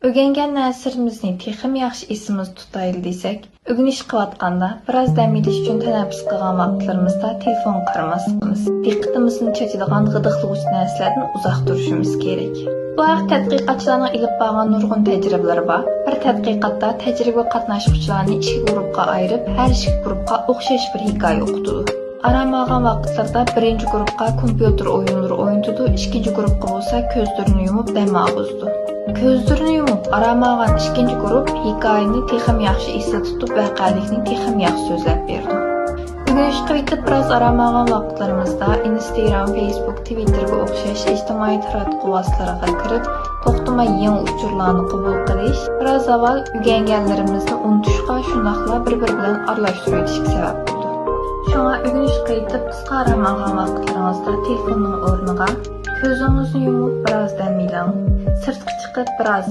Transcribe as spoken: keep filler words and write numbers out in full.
ئۆگەنگەن نەرسىلىرىمىزنى تېخىمۇ ياخشى ئېسىمىزدە تۇتايلى دېسەك، ئۆگىنىش قىلىۋاتقاندا، بىراز دەم ئېلىش ئۈچۈن تەنەپپۇس قىلغان ۋاقىتلىرىمىزدا تېلېفونغا قارىماسلىقىمىز، دىققىتىمىزنى چېچىدىغان غىدىقلىغۇچى نەرسىلەردىن ئۇزاق تۇرۇشىمىز كېرەك. بۇ ھەقتە تەتقىقاتچىلارنىڭ ئېلىپ بارغان نۇرغۇن تەجرىبىلىرى بار. بىر تەتقىقاتتا تەجرىبىگە قاتناشقۇچىلارنى ئىككى گۇرۇپپىغا ئايرىپ، ھەر ئىككى گۇرۇپپىغا ئوخشاش بىر ھېكايە ئوقۇتىدۇ. ئارام ئالغان ۋاقىتلىرىدا بىرىنچى گۇرۇپپا كومپيۇتېر ئويۇنلىرى ئوينىتىدۇ، ئىككىنچى گۇرۇپپا بولسا كۆزلىرىنى يۇمۇپ دەم ئالغۇزىدۇ. كۆزلىرىنى يۇمۇپ ئارام ئالغان ئىككىنچى گۇرۇپ ھېكايىنى تېخىمۇ ياخشى ئېسىدە تۇتۇپ، ۋەقەلىكنى تېخىمۇ ياخشى سۆزلەپ بېرىدۇ. ئۆگىنىشكە قايتىپ بىراز ئارام ئالغان ۋاقىتلىرىمىزدا ئىنستاگرام، فېيسبۇك، تىۋىتتېرگە ئوخشاش ئىجتىمائىي تاراتقۇ ۋاسىتىلىرىغا كىرىپ، توختىماي يېڭى ئۇچۇرلارنى قوبۇل قىلىش، بىراز ئاۋۋال ئۆگەنگەنلىرىمىزنى ئۇنتۇشقا، شۇنداقلا بىر-بىرى بىلەن ئارىلاشتۇرۇۋېتىشكە سەۋەب بولىدۇ. شۇڭا ئۆگىنىشكە قايتىپ قىسقا ئارام ئالغان ۋاقىتلىرىڭىزدا تېلېفوننىڭ ئورنىغا كۆزىڭىزنى يۇمۇپ بىراز دەم ئېلىڭ، سىرتقا چىقىپ بىراز